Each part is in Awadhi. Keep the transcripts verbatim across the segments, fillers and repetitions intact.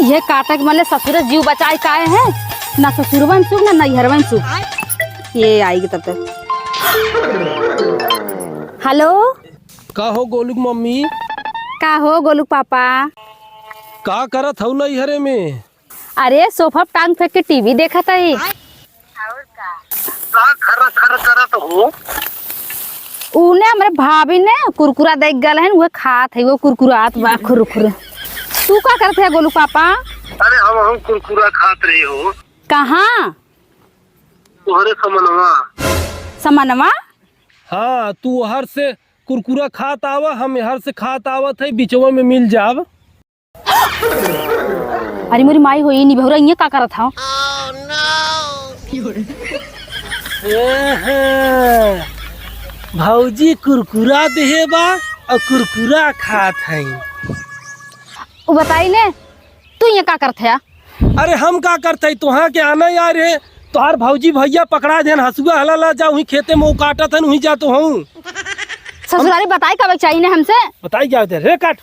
ये काटक मले ससुर जीव बचाए काहे है, ना ससुरवन सुख, ना नैहरवन सुख। ये आएगी तब तक। हेलो। का हो गोलू क मम्मी? का हो गोलू क पापा? का करत हऊ नैहरे में? अरे सोफा पे टांग फेंक के टीवी देखत हई। का खर खर करत हो? उने हमरे भाभी ने कुरकुरा देख गल हन, उहे खात है, वो कुरकुरात बा खुरखुर। तू का करत है गोलू पापा? अरे हम, हम कुरकुरा खात रहे हो। कहाँ? तोहरे समनवा। समनवा? हाँ, तू हर से कुरकुरा खात आवा, हम हर से खात आवत है, बिचवा में मिल जाब। अरे मोरी माई हो, ये निभौरा इहाँ का करत हौ? एहे, भौजी कुरकुरा देहे बा और कुरकुरा खात है। उ बताई ने, तू इहाँ का करत है? अरे हम का करत है, तोहाँ के आना यार है, तोहार भौजी भैया पकड़ा देन हसुआ हला ला जा, वहीं खेते में वो काटत हन, वहीं जा तो हूँ। ससुरारी बताई का चाहिए ने हमसे? बताई क्या होते रे काट।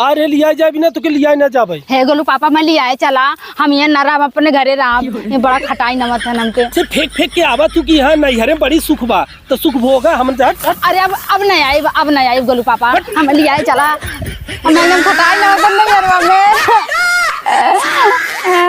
अरे लिया जाए बिना तो के लिया ना जाबे। हे गोलू पापा, मैं लियाए चला, हम ये न रहब, अपने घरे रहब। ये बड़ा खटाई नमत है हमके। से फेंक फेंक के आवा तू कि यहाँ नैहरे बड़ी सुख बा, तो सुख भोगा हम जा। अरे अब, अब नहीं आइब, अब नहीं आइब गोलू पापा, हम लियाए चला। हम एकदम खटाई नमत है अपने घरवा में।